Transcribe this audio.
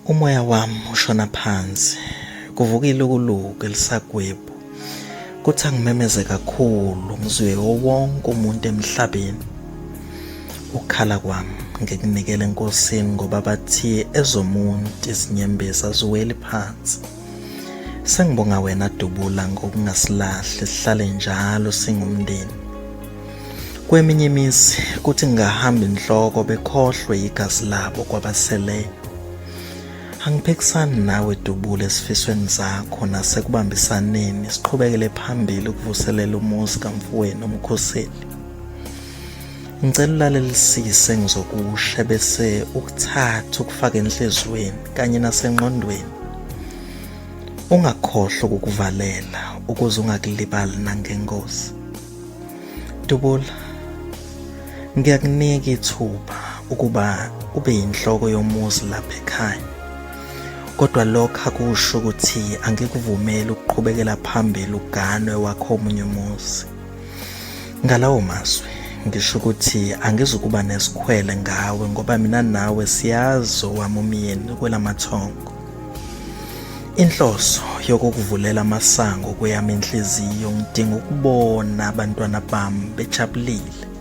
Umoya wami ushona phansi, kuvuka ilukuluku elisagwebu. Kuthi angimemeze kakhulu ngizwe wonke umuntu emhlabeni. Ukukhala kwami ngikunikele enkosini ngoba bathi ezomuntu izinyembezi aziweli phansi. Sengibonga wena Dubula ngokungasilahli sihlale njalo singumndeni. Kweminye imizi kuthi ngingahamba inhloko bekhohlwe igazi labo kwabaseleyo. Angiphikisani nawe Dubula esifisweni zakho nasekubambisaneni siqhubekele phambili ukuvuselela umuzi kamfowenu uMkhuseli. Ngicela ulalelisise engizokusho bese ukuthatha ukufake enhliziyweni kanye nasengqondweni. Ungakhohlwa ukukuvalela ukuze ungakulibali nangengozi. Dubula, ngiyakunika ithuba ukuba ube yinhloko yomuzi lapha ekhaya. Kodwa lokho akusho ukuthi angikuvumeli ukuqhubekela phambili uganwe wakho omunye umuzi. Ngalawo mazwi ngisho ukuthi angizukuba nesikhwele ngawe ngoba mina nawe siyazi owami umyeni kwelamathongo. Inhloso yokukuvulela amasango kweyami inhliziyo ngidinga ukubona abantwana bami bejabulile.